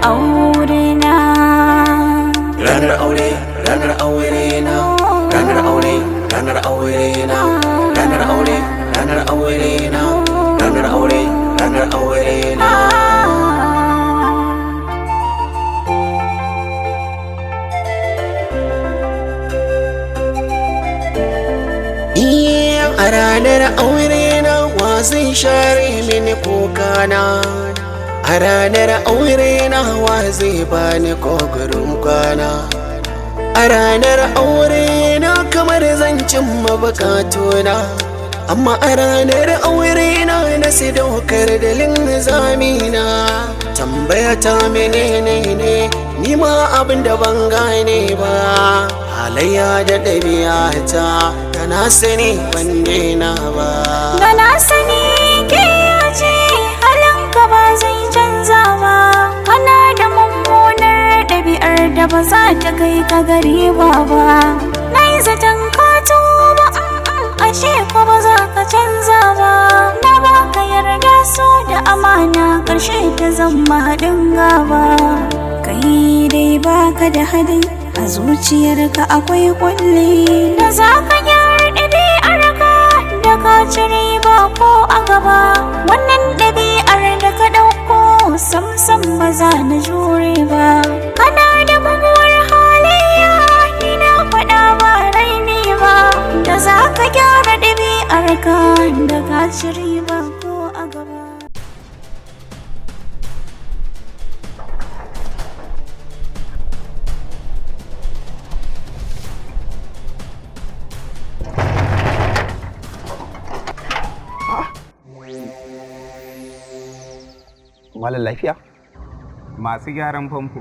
Aure na. Ranar aure, ranar aure na, ranar aure, ranar aure na, ranar aure, ranar aure na, ranar aure, ranar aure na. Iya, a ranar aure na, wa zai share mini kukana? A ranar aure na, wa zai bani kogarin kwana? A ranar aure na, kamar zan cimma bukatuna, amma a ranar aure na na sadaukar da linzamina. Tambaya ta, menene ne? Ni ma abin da ban gane ba, halayya da ɗabi'ata da na sani ban daina ba. Da na sani ke ce halinka ba zai canza ba. Kana da mummunar ɗabi'ar da ba za ta kai ka gari ba ba. Na yi zaton ka tuba, ashe ko ba za ka canza ba. Na baka yarda so da amana, ƙarshe ta zama haɗin gaba. Kai dai baka da hali, a zuciyarka akwai kulli. Da za ka gyara ɗabi'arka da ka ci riba ko a gaba. Wannan ɗabi'ar da ka ɗauko, samsam ba za na jure ba. Kana da muguwar halayya, ni na faɗa ba raini ba. Da za ka gyara ɗabi'arka da ka ci riba ko a gaba. Malam, lafiya? Masu gyaran famfo.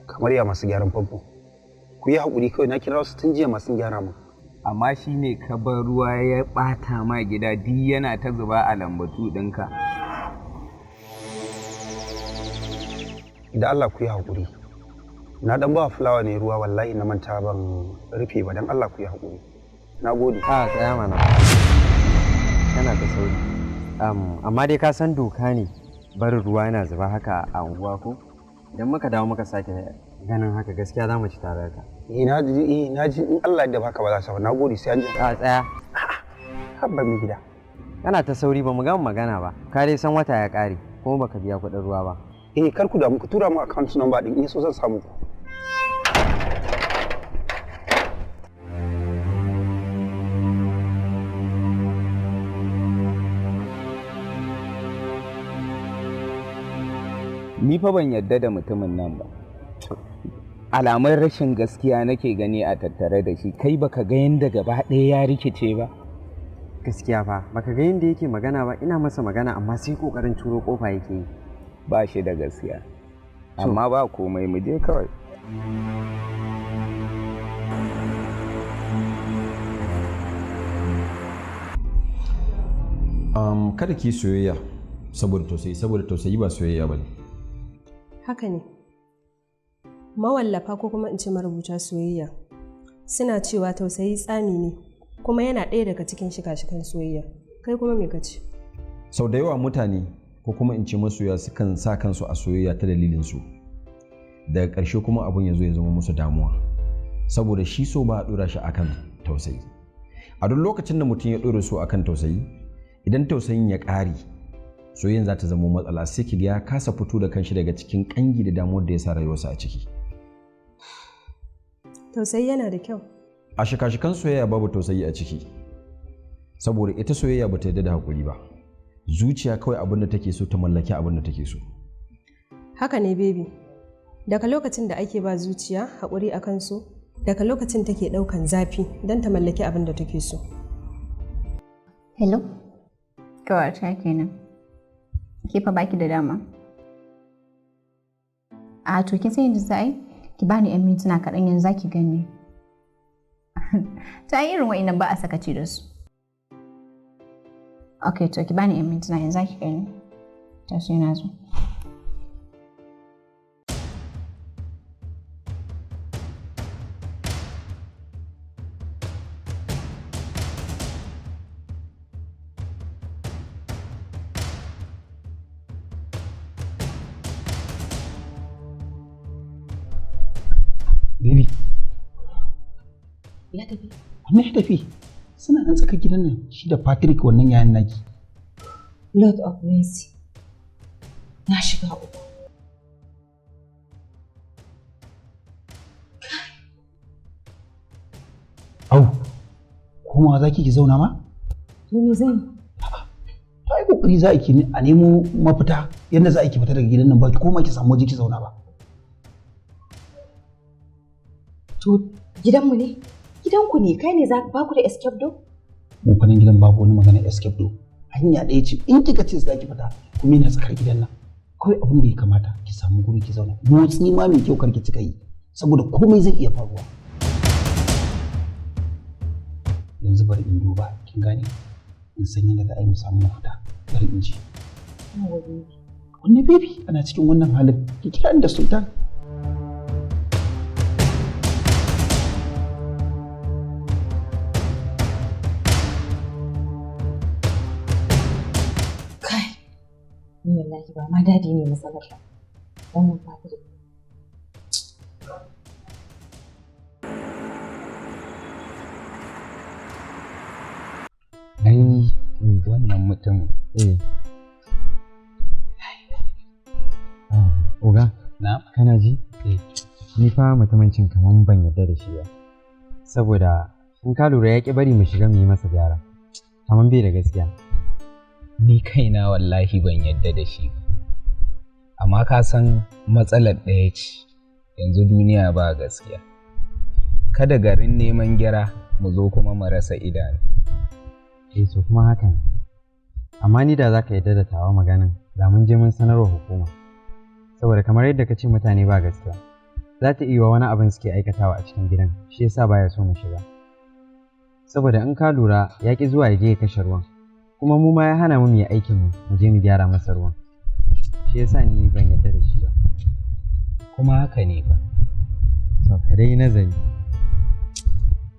Kamar ya masu gyaran famfo? Ku yi haƙuri kawai, na kira su tun jiya masu gyara mu. Amma shi ne ka bar ruwa ya ɓata ma gida, duk yana ta zuba a lambatu ɗinka. Da Allah ku yi haƙuri. Na dan ba fulawa ne ruwa, wallahi na manta ban rufe ba. Dan Allah ku yi haƙuri. Na gode. A tsaya mana. Kana da sauri. Amma dai ka san doka ne barin ruwa yana zuba haka a unguwa ko? Idan muka dawo muka sake ganin haka, gaskiya za mu ci tare ka. Eh, na ji, eh na ji. In Allah da baka ba za su. Na gode, sai an ji. A tsaya. Habba mai gida. Kana ta sauri, ba mu gama magana ba. Ka dai san wata ya ƙare kuma baka biya kuɗin ruwa ba. Eh, kar ku damu, ku tura mu account number din, in so zan samu ku. Ni fa ban yadda da mutumin nan ba. Alamun rashin gaskiya nake gani a tattare da shi. Kai baka ga yadda gaba ɗaya ya rikice ba? Gaskiya fa, baka ga yadda yake magana ba? Ina masa magana amma sai kokarin turo kofa yake yi. Ba shi da gaskiya. Amma ba komai, mu je kawai. Kada ki soyayya saboda tausayi, saboda tausayi ba soyayya ba ne. Haka ne. Mawallafa ko kuma in ce marubuta soyayya suna cewa tausayi tsani ne, kuma yana ɗaya daga cikin shika-shikan soyayya. Kai kuma me kace? Sau da yawa mutane ko kuma in ce masoya sukan sa kansu a soyayya ta dalilin su. Daga ƙarshe kuma abun ya zo ya zama musu damuwa. Saboda shi so ba a ɗora shi akan tausayi. A duk lokacin da mutum ya ɗora so akan tausayi, idan tausayin ya ƙare, soyayyan za ta zama matsala, sai ki ga ya kasa fito da kanshi daga cikin ƙangi da damuwar da ya sa rayuwarsa a ciki. Tausayi yana da kyau. A shika-shikan soyayya babu tausayi a ciki. Saboda ita soyayya ba ta yarda da haƙuri ba. Zuciya kawai abin da take so ta mallaki abin da take so. Haka ne, baby. Daga lokacin da ake ba zuciya haƙuri a kansu, daga lokacin take ɗaukan zafi don ta mallaki abin da take so. Hello? Kawata kenan. Ke fa baki da dama. A to, kin san yadda za a yi? Ki bani 'yan mintuna kaɗan, yanzu za ki gani. Ta irin wa'innan ba a sakaci da su. Ok, to ki bani 'yan mintuna, yanzu za ki gani. Ta sai na zo. Ya tafi. Amma ya tafi. Suna nan tsakar gidan nan shi da Patrick wannan yayan naki. Lord of mercy. Na shiga uku. Au, komawa za ki zauna ma? To me zan yi? To ai kokari za ki a nemo mafita yadda za a ki fita daga gidan nan ba ki koma ki samu waje ki zauna ba. To gidanmu ne? Gidanku ne kai ne za ba ku da escape door? Mu fa nan gidan babu wani magana escape door. Hanya ɗaya ce in kika ce za ki fita kuma yana tsakar gidan nan. Kawai abin da ya kamata ki samu guri ki zauna. Motsi ma mai kyau kar ki cika yi saboda komai zai iya faruwa. Yanzu bari in duba kin gane in san yadda za a yi mu samu mafita bari in ji. Yawwa baby. Wanne baby ana cikin wannan halin ki kira ni da Sultan. Kai. Ni wallahi ba ma dadi ne matsalar ba. Wannan Patrick. Ai wannan mutumin. Eh. Oga, Na? kana ji? Ni fa mutumin cin kaman ban yarda da shi ba. Saboda in ka lura ya ƙi bari mu shiga mu yi masa gyara. Kaman bai da gaskiya. Ni kaina wallahi ban yadda da shi ba. Amma ka san matsalar ɗaya ce, yanzu duniya ba gaskiya. Kada garin neman gira mu zo kuma mu rasa idanu. Eh to kuma haka ne. Amma ni da za ka yarda da tawa maganin, da mun je mun sanarwa hukuma. Saboda kamar yadda ka ce mutane ba gaskiya. Za ta iya wani abin suke aikatawa a cikin gidan, shi yasa baya so mu shiga. Saboda in ka lura ya ƙi zuwa ya je ya kashe ruwan. Kuma mu ma ya hana mu mu yi aikin mu, mu je mu gyara masa ruwan. Shi yasa ni ban yarda da shi ba. Kuma haka ne ba. To ka dai nazari.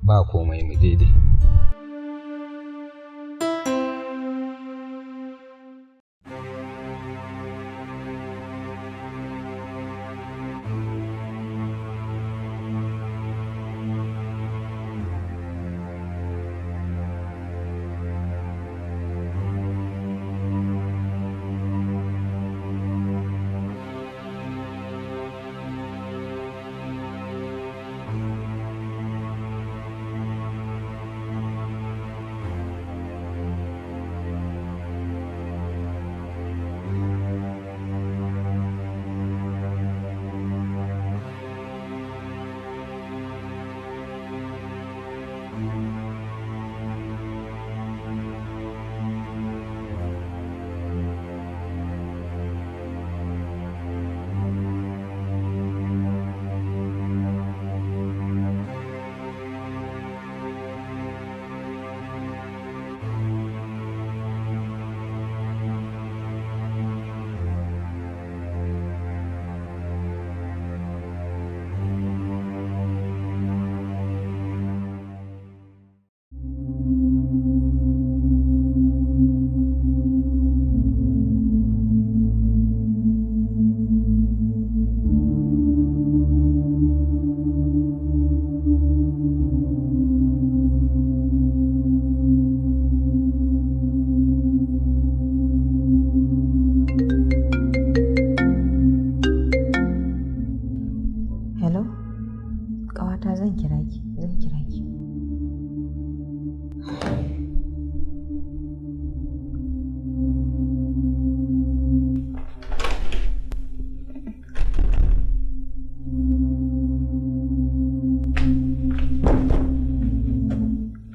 Ba komai mu je dai. Hello? Ƙawata zan kira ki, zan kira ki.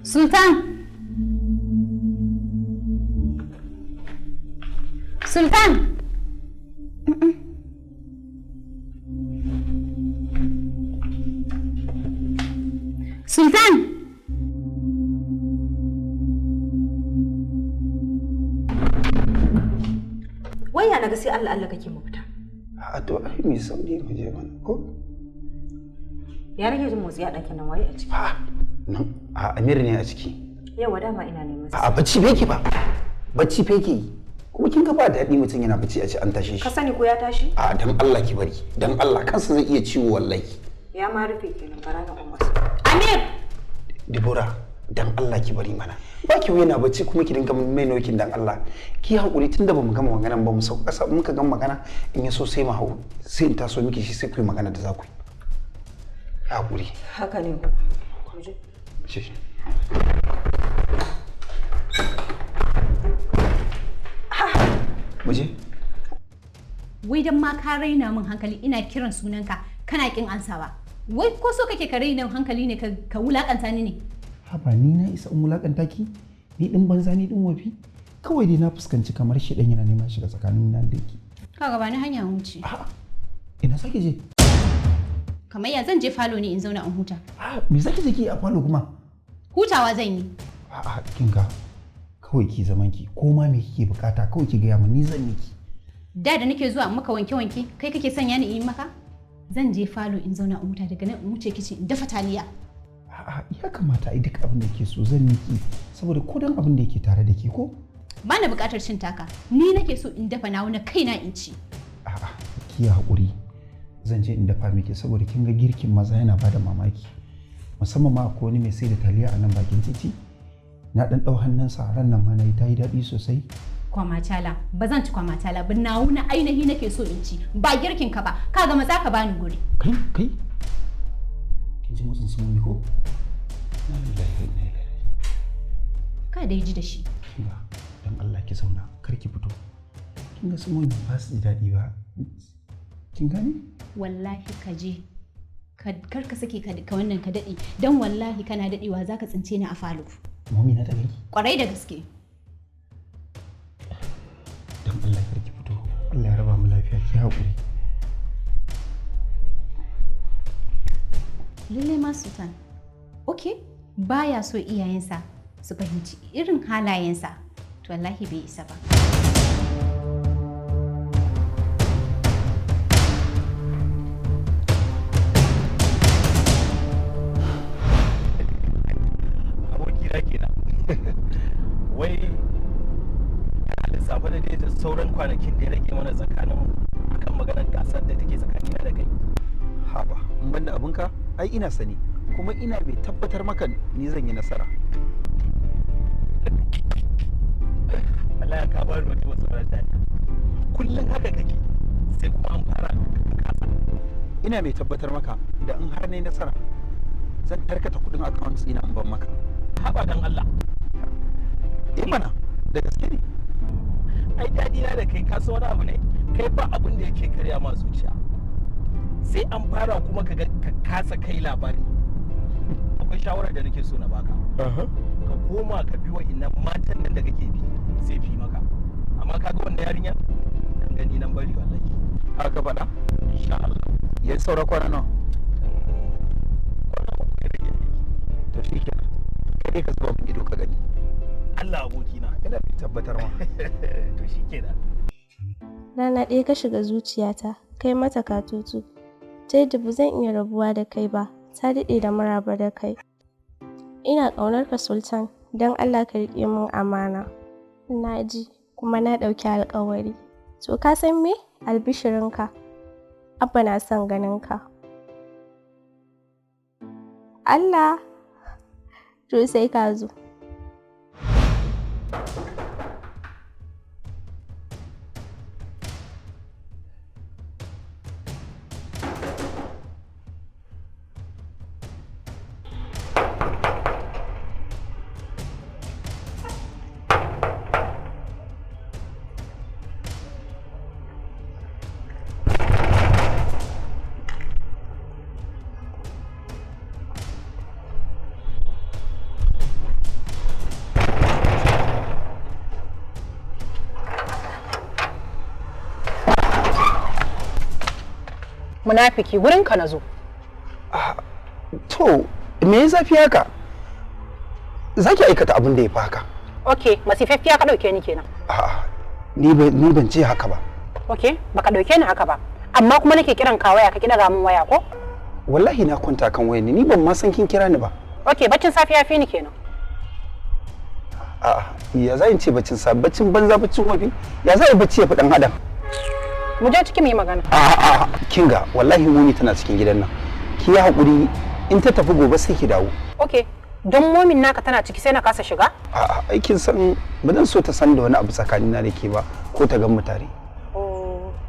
Sultan! Sultan! Sultan! Wai ya naga sai Allah Allah kake mu fita. A to ai mai sauri mu je mana ko? Ya rage jin motsi a ɗakin nan waye a ciki. Nan a Amir ne a ciki. Yawa dama ina neman sa. A bacci fa yake ba. Bacci fa yake yi. Kuma kin ga ba daɗi mutum yana bacci a ce an tashe shi. Ka sani ko ya tashi? A dan Allah ki bari. Dan Allah kansa zai iya ciwo wallahi. Ya ma rufe kenan bara na kwankwasa. Amir! Dibora, dan Allah ki bari mana. Ba ki yana bacci kuma ki dinga mai nokin dan Allah. Ki hakuri tunda bamu gama maganan ba mu sauka ƙasa muka gama magana in ya so sai mu hau sai in taso miki shi sai ku yi magana da za ku yi. Hakuri. Haka ne. Ce. Muje? Wai dan ma ka raina min hankali ina kiran sunanka kana kin ansawa. Wai ko so kake ka raina hankali ne ka wulakanta ni ne? Haba ni na isa in wulakanta ki? Ni din banza ni din wafi? Kawai dai na fuskanci kamar shi dan yana neman shiga tsakanin nan da ki. Kaga ba ni hanya wuce. Ina sake je? Kamar ya zan je falo ne in zauna in huta. Me zaki je ki a falo kuma? Hutawa zan yi. A'a kin ga kawai ki zaman ki ko ma me kike bukata kawai ki gaya min ni zan miki. Da da nake zuwa maka wanke-wanke kai kake sanya ni in yi maka? Zan je falo in zauna in huta daga nan in wuce kicin in dafa taliya. A'a ya kamata ai duk abin da ke so zan miki saboda ko dan abin da yake tare da ke ko? Ba na bukatar cin taka ni nake so in dafa nawa na kaina in ci. A'a ki haƙuri zan je in dafa miki saboda kin ga girkin maza yana bada mamaki. Musamman ma akwai wani mai sai da taliya a nan bakin titi. Na dan dau hannunsa ran nan ma nayi ta yi daɗi sosai. Kwamacala ba zan ci kwamacala ba nawu na ainihi nake so in ci ba girkin ka ba ka ga maza ka bani guri. Kai kai kin ji motsin sun ko? Na lillahi wa inna ilaihi. Ka dai ji da shi. Kin ga dan Allah ki zauna kar ki fito. Kin ga sun ba su ji daɗi ba. Kin gane? Wallahi ka je kar ka sake ka wannan ka daɗe don wallahi kana daɗewa za ka tsince ni a falo. Mami na ta ganki? Kwarai da gaske. Dan Allah kar ki fito. Allah ya raba mu lafiya ki haƙuri. Lallai ma Sultan. Ok, baya so iyayensa su fahimci irin halayensa. To wallahi bai isa ba. Abokina kenan. Wai lissafa da dai sauran kwanakin da ya rage mana tsakanin akan maganar gasar da take tsakanina da kai. Haba, in banda abinka, ai ina sani kuma ina mai tabbatar maka ni zan yi nasara. Allah ya ka bani wata matsalar dariya. Kullum haka kake sai kuma an fara ka kasa. Ina mai tabbatar maka da in har nayi nasara zan tarkata kudin account ɗina in ban maka. Haba dan Allah. Eh mana, da gaske ne. Ai daɗi na da kai ka san wani abu ne, kai ba abin da yake karya ma zuciya. Sai an fara kuma ka kasa kai labari. Akwai shawarar da nake so na baka. Ka koma ka bi wa'innan matan nan da kake bi zai fi maka. Amma ka ga wannan yarinya dan gani nan bari wallahi. Haka faɗa? Insha Allah. Yan saura kwana nawa? Kwana uku ya rage. To shi kenan. Kai dai ka zuba min ido ka gani. Allah abokina. Ina tabbatar ma. To shi kenan. Rana ɗaya ka shiga zuciyata, kai mata katutu. Ta yadda ba zan iya rabuwa da kai ba, ta daɗe da maraba da kai. Ina ƙaunar ka Sultan, don Allah ka riƙe min amana. Na ji, kuma na ɗauki alƙawari. To ka san me? Albishirinka. Abba na son ganinka. Allah! To sai ka zo. Munafiki wurin ka nazo. To, me ya zafi haka? Za ki aikata abin da ya fi haka. Ok, masifaffiya ka ɗauke ni kenan. A'a, ni ban ce haka ba. Ok, baka ɗauke ni haka ba. Amma kuma nake kiran ka waya ka ki ɗaga min waya ko? Wallahi na kwanta kan wayar ni ban ma san kin kira ni ba. Ok, baccin safiya fi ni kenan. A'a, ya za in ce baccin sa baccin banza baccin wafi? Ya za a yi bacci ya fi ɗan adam? Mu je ciki mu yi magana. A'a, kinga wallahi muni tana cikin gidan nan. Ki yi haƙuri in ta tafi gobe sai ki dawo. Ok, Don momin naka tana ciki sai na kasa shiga? A'a, aikin san ba zan so ta san da wani abu tsakanina da ke ba ko ta gan mu tare.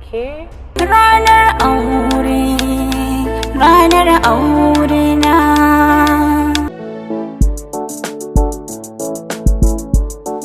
Okay. Ranar aure, ranar aure na.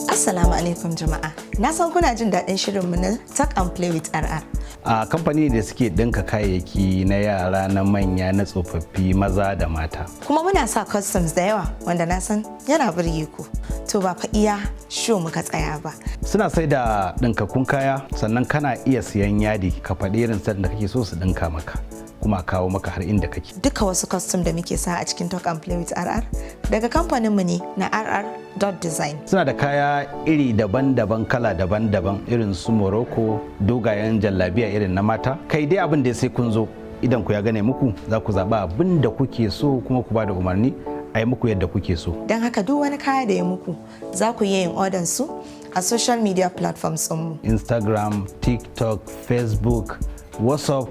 Assalamu alaikum jama'a. Na san kuna jin daɗin shirinmu na Talk and Play with RR. A kamfani da suke ɗinka kayayyaki na yara, na manya, na tsofaffi, maza da mata. Kuma muna sa customs da yawa wanda na san yana burge ku. To ba fa iya show muka tsaya ba. Suna sai da ɗinkakkun kaya, sannan kana iya siyan yadi ka faɗi irin set da kake so su ɗinka maka, kuma a kawo maka har inda kake. Duka wasu custom da muke sa a cikin Talk and Play with RR daga kamfaninmu ne na RR.design. Suna da kaya iri daban-daban, kala daban-daban, irin su Morocco, dogayen jallabiya irin na mata. Kai dai abin da sai kun zo idan ku ya gane muku, za ku zaɓa abin da kuke so kuma ku ba da umarni a yi muku yadda kuke so. Don haka duk wani kaya da ya muku za ku iya yin order su a social media platforms mu. Instagram, TikTok, Facebook, WhatsApp,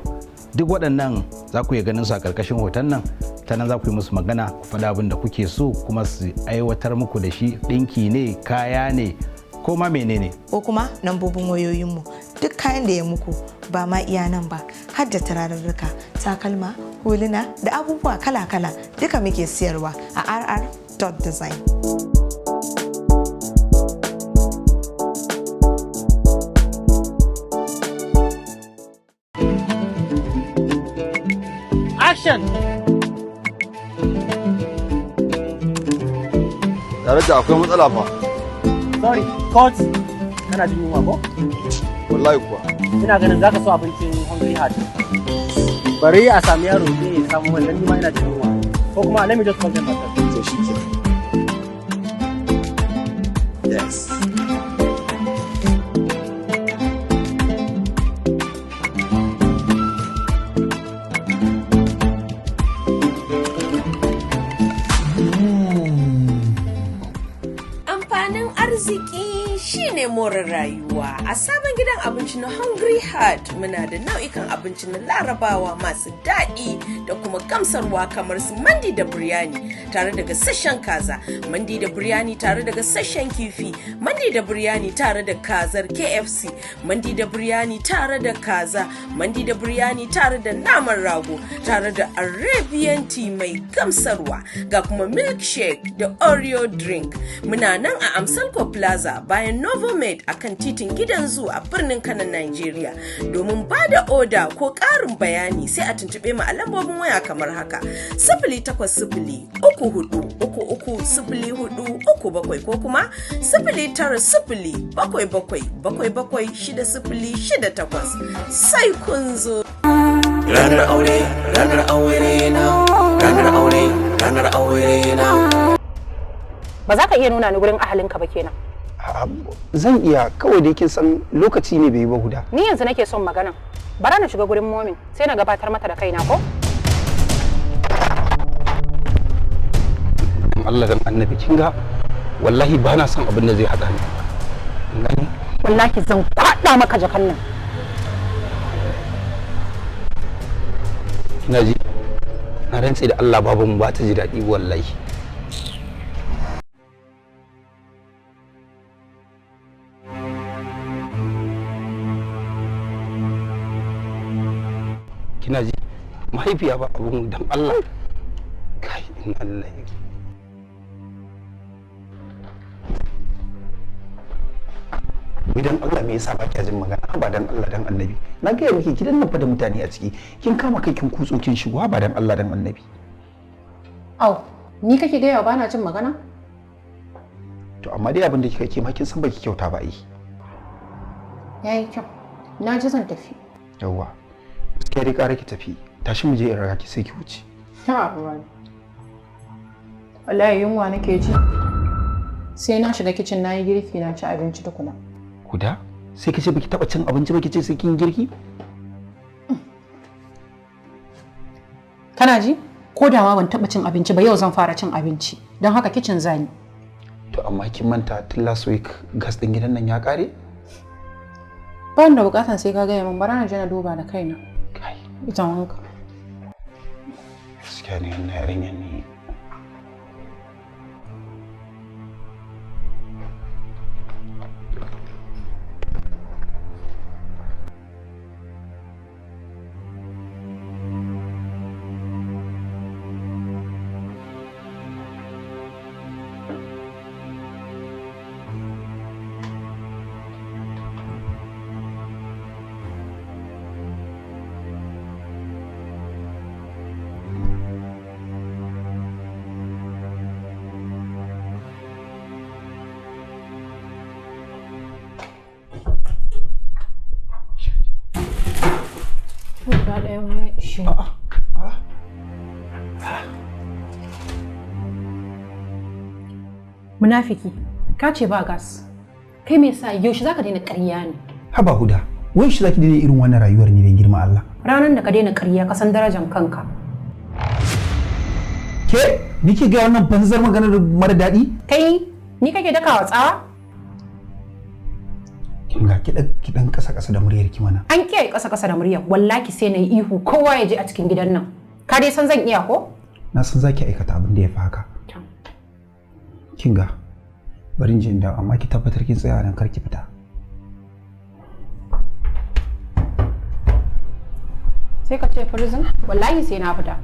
duk waɗannan za ku iya ganin su a ƙarƙashin hoton nan. Ta nan za ku yi musu magana, ku faɗa abin da kuke so kuma su aiwatar muku da shi. Ɗinki ne, kaya ne, ko ma menene. Ko kuma lambobin wayoyinmu. Duk kayan da ya muku, ba ma iya nan ba, har da turarurruka, takalma, huluna da abubuwa kala-kala, duka muke siyarwa a rr.design. Action! Tare da akwai matsala fa. Sorry, cut. Kana jin yunwa ko? Wallahi kuwa. Ina ganin zaka so abincin Hungry Heart. Bari a sami yaro ne ya samu wannan, ni ma ina jin yunwa. Ko kuma let me just call them myself. To shi ke. Yes. Amfanin arziki shine more rayuwa. A sabon gidan abinci na Hungry Heart muna da nau'ikan abinci na Larabawa masu daɗi da kuma gamsarwa, kamar su mandi da biryani tare da gasasshen kaza, mandi da biryani tare da gasasshen kifi, mandi da biryani tare da kazar KFC, mandi da biryani tare da kaza, mandi da biryani tare da naman rago, tare da Arabian tea mai gamsarwa, ga kuma milkshake da Oreo drink. Muna nan a Amsalko Plaza, bayan Novomed, a kan titin Gidan Zoo a birnin Kano, Nigeria. Domin ba da oda ko ƙarin bayani, sai a tuntuɓe mu a lambobin waya kamar haka: 08034330437, ko kuma 09077776068. Sai kun zo. Ranar aure, ranar aure na, ranar aure, ranar aure na. Ba za ka iya nuna ni gurin ahalinka ba kenan? A'a, zan iya, kawai dai kin san lokaci ne bai yi ba, Huda. Ni yanzu nake son magana. Bara na shiga gurin momin sai na gabatar mata da kaina, ko? Dan Allah dan Annabi, kin ga wallahi ba na son abin da zai haɗa ni. Kin gani? Wallahi zan kwaɗa maka jakan nan. Kina ji? Na rantse da Allah babanmu ba ta ji daɗi wallahi. Kina ji? Mahaifiya ba abun dan Allah. Kai, in Allah ya. Idan Allah, me yasa ba kya jin magana? Ba dan Allah dan Annabi. Na gaya miki gidan nan fa da mutane a ciki. Kin kama kai kin kutso kin shigo, ba dan Allah dan Annabi. Au, ni kake gaya wa bana jin magana? To amma dai abin da kika ke ma kin san baki kyauta ba ai. Yayi kyau. Na ji, zan tafi. Yawwa. Gaskiya dai ƙara ki tafi. Tashi mu je in raka ki sai ki wuce. Ta wallahi yunwa nake ji. Sai na shiga kicin na yi girki na ci abinci tukuna. Huda, sai kace baki taba cin abinci ba, kice sai kin girki? Kana ji? Ko da ma ban taba cin abinci ba, yau zan fara cin abinci. Don haka kicin zani. To amma kin manta tun last week gas din gidan nan ya kare? Ba ni da bukatan sai ka gaya min, bara na je na duba da kaina. Kai. Ita wanka. Gaskiya ne wannan yarinyar ne. Guda ɗaya ma ya ishe. Munafiki, ka ce ba gas. Kai me yasa yaushe zaka daina ƙarya ne? Haba Huda, wai shi zaki daina irin wannan rayuwar ne don girma Allah? Ranar da ka daina ƙarya ka san darajar kanka. Ke, ni ke ga wannan banzar maganar mara daɗi? Kai, ni kake dakawa tsawa? Kin ga ki dan kasa kasa da muryar ki mana. An kiyaye ƙasa ƙasa da murya, wallahi sai na yi ihu kowa ya je a cikin gidan nan. Ka dai san zan iya ko? Na san zaki aikata abin da ya fi haka. Kin ga, bari in je in dawo amma ki tabbatar kin tsaya nan kar ki fita. Sai ka ce prison, wallahi sai na fita.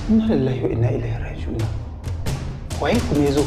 Inna lillahi wa inna ilaihi raji'un. Waye kuma yazo?